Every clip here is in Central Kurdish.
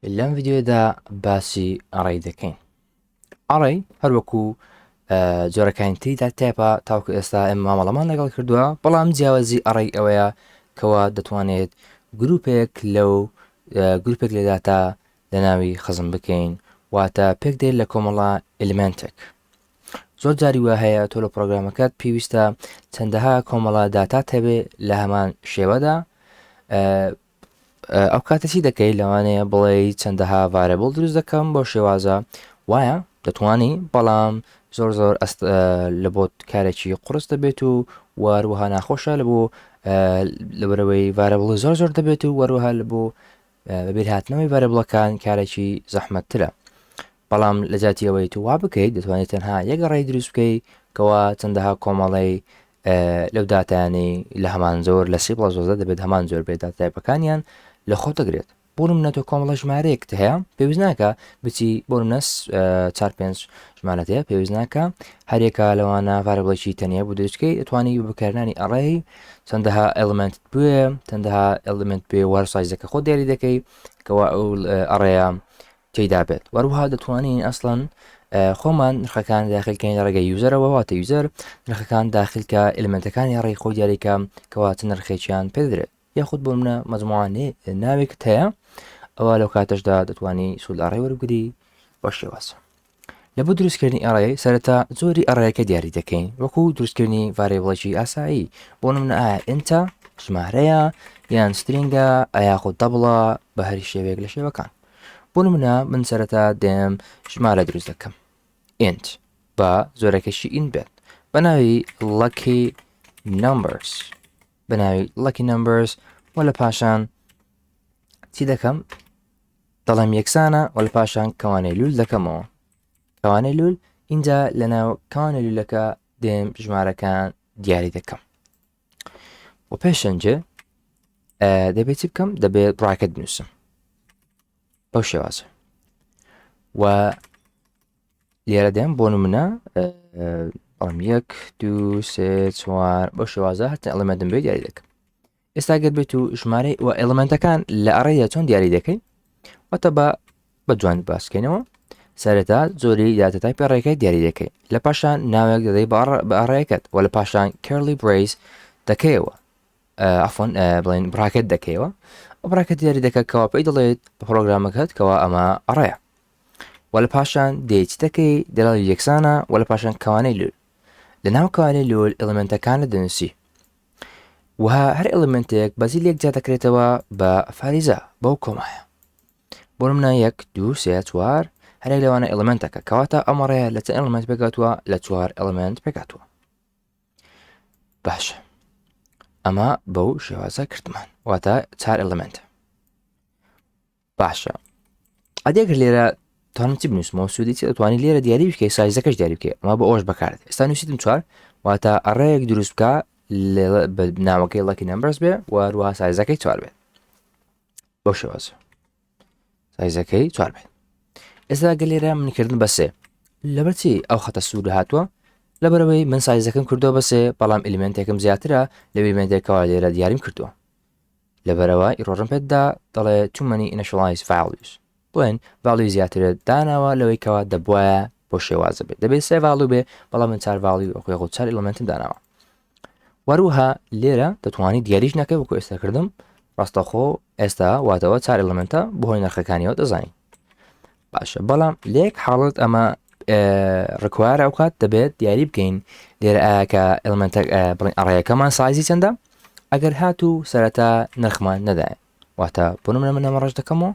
لەم ڤیدیۆدا باسی array دەکەین. array هەروەکو جۆرەکانی تری data type ە تاوکو ئێستا ئێمە مامەڵەمان لەگەڵ کردووە بەڵام جیاوازی array ئەوەیە کەوا دەتوانێت گروپێک لەو گروپێک لە داتا لە ناوی خزم بکەین واتە پێک دێت لە کۆمەڵە element ێک زۆر جاری وا هەیە تۆ لە پرۆگرامەکەت پێویستە چەندەها کۆمەڵە داتا هەبێ لە هەمان شێوەدا ئەو کاتە چی دەکەی لەوانەیە بڵێ چەندەها variable دروست دەکەم بۆ شێوازە وایە دەتوانی بەڵام زۆر زۆر ئەست لە بۆت کارێکی قرس دەبێت و وەروەها ناخۆشە لە بۆ لەبەرەوەی variable زۆر زۆر دەبێت و وەروەها لە بۆ بەبیرهاتنەوەی variable ەکان کارێکی زەحمەتترە بەڵام لە جاتی ئەوەی تو وا بکەیت دەتوانێت تەنها یەک array دروست بکەیت کەوا چەندەها کۆمەڵەی لەو داتایانەی لە هەمان زۆر لە سی پڵەس وەزە دەبێت هەمان زۆر بێت data type ەکانیان لە خۆ دەگرێت بۆ نمونە تۆ کۆمەڵە ژمارەیەکت هەیە پێویست ناکە بچی بۆ نمونە چار پێنج ژمارەت هەیە پێویست ناکە هەرێکە لەوانە variable ێکی تەنیا بۆ دروستکەی دەتوانی بەکارنانی array چەندەها element بوێ چەندەها element بێ وەر size ەکە خۆ دیاری دەکەی کەوا ئەو array ە تێیدا بێت وەروها دەتوانین ئەسڵەن خۆمان نرخەکان داخلکەین لە ڕێگەی user ەوە واتە user نرخەکان داخلکە element ەکانی array خۆی دیاریکە کەوا چ نرخێکیان پێدرێت یاخود بۆ منە مەجموعانێ ناوێکت هەیە ئەوە لەو کاتەشدا دەتوانی سوود array وەربگری بە شێواز لە بۆ دروستکردنی array سەرەتا جۆری array ەکە دیاری دەکەین وەکو دروستکردنی variable ێکی ئاسایی بۆ نمونە ئایا int ە ژمارەیە یان string ە ئایاخود double ە بە هەر شێوەیەک لە شێوەکان بۆ نمونە من سەرەتا دێم ژمارە دروست دەکەم int بە زۆرەکەشی int بێت بە ناوی lucky numbers بە ناوی lucky numbers و لە پاشان چی دەکەم دەڵێم یەکسانە و لە پاشان کەوانەی لول دەکەمەوە کەوانەی لول اینجا لەناو کەوانە لولەکە دێم ژمارەکان دیاری دەکەم و پێشەنجێ دەبێت چی بکەم دەبێت bracket بنووسم بەو شێوازە و لێرە دێم بۆ نمونە بەڵام یەک دو سێ چوار بەو شێوازە هەتا element م بێ دیاری دەکەم ئێستا گەر بێت و ژمارەی و element ەکان لە array ە چۆن دیاری دەکەی واتە بە بە جوانی باسکەینەوە سەرەتا جۆری data type ی array ەکەی دیاری دەکەی لە پاشان ناوێک دەدەی بە array ەکەت و لە پاشان curly brace دەکەیەوە عفوا بڵێن bracket دەکەیەوە ئەو bracket دیاری دەکە کەوا پێی دەڵێت بە پرۆگرامەکەت کەوا ئەمە array ە و لە پاشان دێت دەکەی دەڵی یەکسانە و لە پاشان کەوانەی لول لە ناو کەوانەی لول element ەکانت دەنووسی و هەر element ێک بەزی لێک جیا دەکرێتەوە بە فاریزە بەو comma یە بۆ منە یەک دوو سێ چوار هەرێک لەوانە element ەکە کەواتە ئەم array ە لە چەند element پێکاتوە لە چوار element پێکاتوە باشە ئەمە بەو شێوازە کردمان واتە چار element باشە ئەدی ئەگەر لێرە توانم چی بنووسمەوە سوودی چی دەتوانانی لێرە دیاری بکەی size ەکەش دیاری بکەی ئەمە بۆ ئەوش بەکارت ئێستا نووسیتم چوار واتە array ەک دروست بکە ناوەکەی lucky numbers بێ و هەروەها size ەکەی چوار بێت بەو شێوازە size ەکەی چوار بێت ئێستا گە لێرە من کردن بە سێ لەبەرچی ئەو خەتە سوور هاتووە لەبەرەوەی من size ەکەم کردووە بە سێ بەڵام element ێکم زیاترە لە element ێکەوە لێرە دیاریم کردووە لەبەرئەوە error م پێت دا دەڵێ too many initialized values بڵێن value زیاترت داناوە لەوەی کەوا دەبواە بۆ شێوازە بێت دەبێت سێ value بێ بەڵام من چار value ئەخۆ چار element م داناوە وەروها لێرە دەتوانانی دیاریش نەکەی وەکو ئێستا کردم ڕاستەخۆ ئێستا واتەوە چار element ە بۆ هۆی نرخەکانیەوە دەزانین باشە بەڵام لەیەک حاڵەت ئەمە require ە ئەو کات دەبێت دیاری بکەین لێرە ئاکە element ە بڵین array ەکەمان size ی چەندە ئەگەر هاتوو سەرەتا نرخمان نەدایە واتە بۆ نمونە من ئەمە ڕەش دەکەمەوە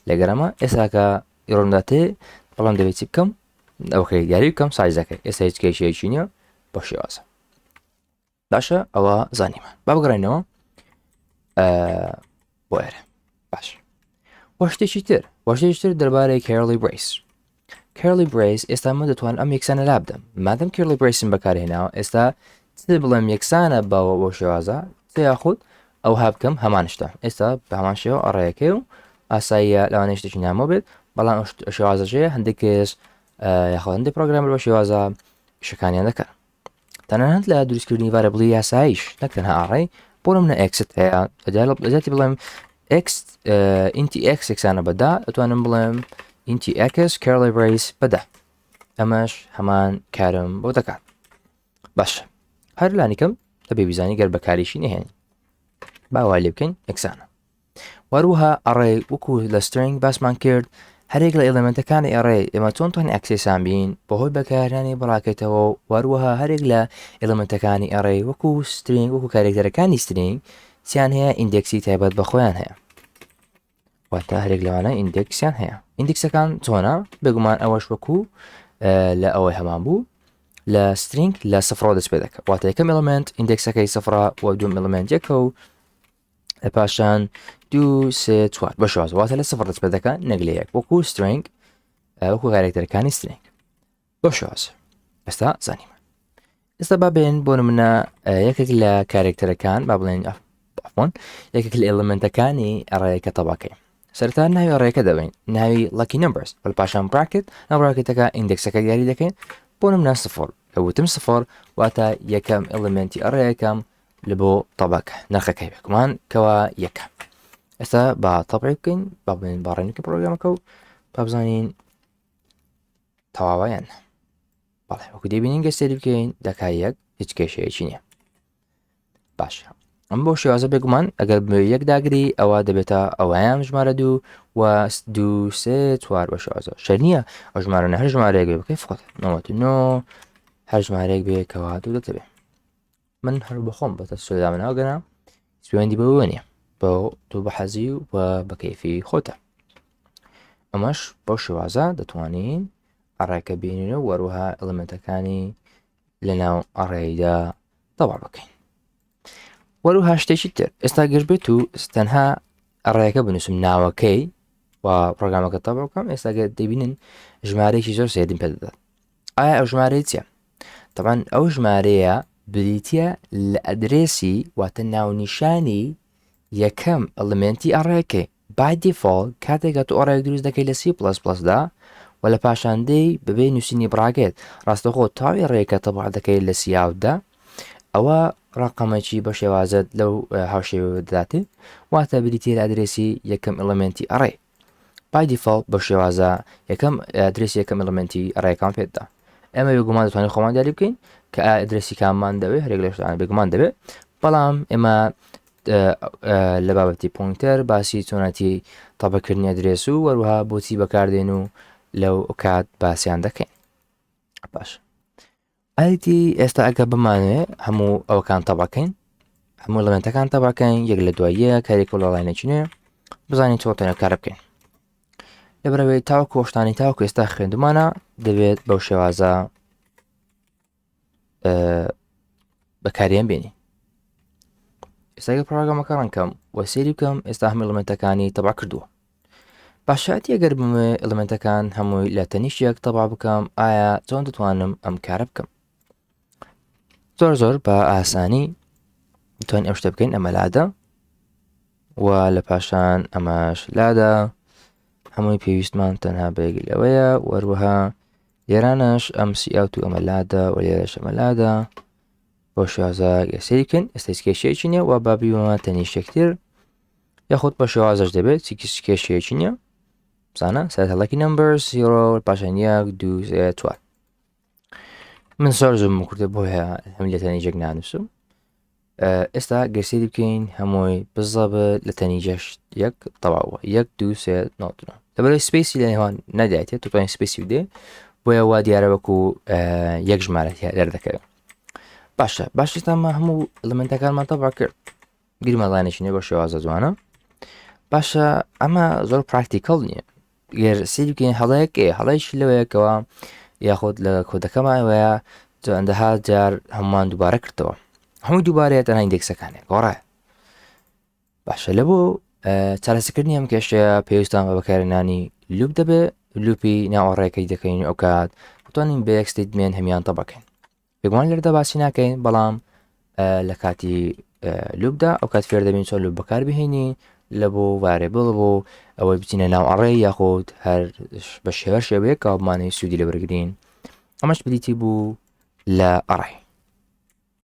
لەگەرەمە ئێساکە error م داتێ بەڵام دەبێت چی بکەم ئەوکەی دیاری بکەم size ەکەی ئێستا هیچ کێشەیەکی نییە بۆ شێوازە باشە ئەوە زانیمان با بگەڕێنەوە بۆ ئێرە باش وەشتێکی تر وەشتێکی تر دەربارەی curly brace curly brace ئێستا من دەتوان ئەم یەکسانە لا بدەم مادەم curly brace م بەکارهێناوە ئێستا چ بڵێم یەکسانە بەوە بۆ شێوازە چ یاخود ئەو ها بکەم هەمان شتە ئێستا بە هەمان شێوە array ەکەی و ئاساییە لەوانەیە شتێکی نامۆ بێت بەڵام شێوازەشەیە هەندێک کەس یاخود هەندێک programmer بە شێوازە شەکانیان دەکەن تەنانەت لە دروستکردنی variable ی یاساییش نەک تەنها array بۆ نمونە x ت هەیە لەجاتی بڵێم X int ی x یەکسانە بە 10 ئەتوانم بڵێم int ی x curly brace بە 10 ئەمەش هەمان کارم بۆ دەکات. باشە هەر لانیکەم دەبێ بیزانی گەر بەکاریشی نهێنی با وای لێ بکەین یەکسانە. وەروها array وەکو لە string باسمان کرد هەرێک لە element ەکانی array ئێمە چۆن توانین access یان بین بەهۆی بەکارهێنانی bracket ەوە و وەروەها هەرێک لە element ەکانی array وەکو string وەکو character ەکانی string چیان هەیە index ی تایبەت بە خۆیان هەیە واتە هەرێک لەوانە index یان هەیە. index ەکان چۆنە؟ بێگومان ئەوەش وەکو لە ئەوەی هەمان بوو لە string لە سفرەوە دەست پێ دەکات واتە یەکەم element index ەکەی سفرە و دووەم element یەکە و لە پاشان دوو سێ چوار بە شێواز واتە لە سفر دەست پێ دەکات نەک لە یەک وەکو string وەکو character ەکانی string بە شێواز ئێستا زانیمان ئێستا با بێن بۆ نمونە یەکێک لە character ەکان با بڵێن عفوا یەکێک لە element ەکانی array ەکە تەباکەی سەرتا ناوی array ەکە دەبین ناوی lucky numbers وە پاشان bracket ناو bracket ەکە index ەکە دیاری دەکەین بۆ نمونە سفر کە وتم سفر واتە یەکەم element ی array ەکەم لە بۆ تەبەکە نرخەکەی بێکمان کەوا یەکە. ئێستا با تەبعی بکەین با بڵێن با run ەکە پرۆگرامەکە و با بزانین تەواوە یان نا. بەڵێ وەکو دەبینین گەر سەیری بکەین دەکا یەک هیچ کێشەیەکی نییە. باشە ئەم بۆ شێوازە بێگومان ئەگەر بە یەک داگری ئەوە دەبێتە ئەوەیان ژمارە دوو و دوو سێ چوار بە شێوازە شەر نییە ئەو ژمارە هەر ژمارەیەک بێ بکەی فقط 99 هەر ژمارەیەک بێ کەوا دوو دەتەبێ. من هەر بەخۆم بەتە سۆدامن ئەوگەنا پەیوەندی بەوە نییە بۆ تۆ بە حەزی و بە بەکەیفی خۆتە. ئەمەش بەو شێوازە دەتوانین array ەکە بینین و وەروەها element ەکانی لەناو array دا تەوا بکەین. وەروها شتێکی تر ئێستا گەر بێت و تەنها array ەکە بنووسم ناوەکەی و پرۆگرامەکە تەبع بکەم ئێستا گەر دەبینن ژمارەیەکی زۆر سەیرم پێ دەدات. ئایا ئەو ژمارەیە چییە؟ تەبعەن ئەو ژمارەیە بریتە لە ئەدرێسی واتە ناونیشانی یەکەم element ی array ەکەی. by default کاتێک کە تۆ array ەک دروست دەکەی لە سی پڵەس پڵەسدا و لە پاشان دێی بەبێ نووسینی bracket ڕاستەوخۆ تاوی array ەکە تەبع دەکەی لە cout دا ئەوە ڕقەمەکی بە شێوازت لەو هاوشێوە دەداتێ واتە بریتە لە ئەدرێسی یەکەم element ی array. by default بە شێوازە یەکەم ئەدرێسی یەکەم element ی array ەکان پێدا. ئێمە بێگومان دەتوانین خۆمان دیاری بکەین کە ئەدرێسی کاممان دەوێت هەرێک لە شتانە بێگومان دەبێت بەڵام ئێمە لە بابەتی pointer باسی چۆنەتی تەبەکردنی ئەدرێس و وەروها بۆچی بەکاردێن و لەو کات باسییان دەکەین. باش ئایتی ئێستا ئەگە بمانوێ هەموو ئەوەکان تەبەکەین هەموو element ەکان تەبەکەین یەک لە دوای یەک هەرێک لە line ێکی نوێ بزانین چۆن تەنە کار بکەین لەبەرەوەی تاوەکو شتانی تاوەکو ئێستا خوێندومانە دەبێت بەو شێوازە بەکاریان بێنی. ئێستا پرۆگرامەکە run کەم و سێری بکەم ئێستا هەموو element ەکانی تەبا کردووە. باشاتی ئەگەر بمێ element ەکان هەمووی لە تەنیشت یەک تەبا بکەم ئایا چۆن دەتوانم ئەم کارە بکەم؟ زۆر زۆر بە ئاسانی توانین ئەم شتە بکەین. ئەمە لادا و لە پاشان ئەمەش لادا هەمووی پێویستمان تەنها بەیەک لەوەیە. وەروەها لێرانەش ئەم cout و ئەمە لادا و لێرەش ئەمە لادا بۆ شێوازە سەیری بکەین. ئێستا هیچ کێشەیەکی نییە و با بیبەمە تەنیشت یەکتر یاخود بە شێوازەش دەبێت هیچ کێشەیەکی نییە. بزانە سەرەتا lucky number 0 پاشان یەک دوو سێ چوار. من زۆر زووم کوردە بۆیە هەم لە تەنیشت نانووسم. ئێستا گەر سەیری بکەین هەمووی بزەبت لە تەنیشت یەک تەواوە یەک دوو سێ نۆ نۆ. لەبەرەوەی space ی لە نێوان نەدایتێ تو توانین space ی بدێ بۆیە وا دیارە وەکو یەک ژمارە دەردەکەوێت. باشە باش ئێستا ما هەموو element ەکانمان تەبع کرد گریمە line ێکی نوێ بە شێوازە جوانە. باشە ئەمە زۆر practical نییە گەر سەیری بکەین هەڵەیەک هەڵەیەکی لەوەیەکەوە یاخود لە کۆدەکەمانەوەیە چەندەها جار هەمومان دووبارە کردەوە هەموو دووبارەیە تەنها index ەکانێک گۆڕایە. باشە لە بۆ چارەسەکردنی ئەم کێشەیە پێویستان بە بەکارهێنانی loop دەبێت. loop ی ناو array ەکەی دەکەین ئەو کات بتوانین بە یەک statement هەمیان تەبەکەین. بێگومان لێرەدا باسی ناکەین بەڵام لە کاتی loop دا ئەو کات فێر دەبین چۆن loop بەکار بهێنین لە بۆ variable بۆ ئەوەی بچینە ناو array یاخود هەر بە شێوە شێوەیەک کە بمانەوێت سوودی لێ وەرگین. ئەمەش بریتی بوو لە array.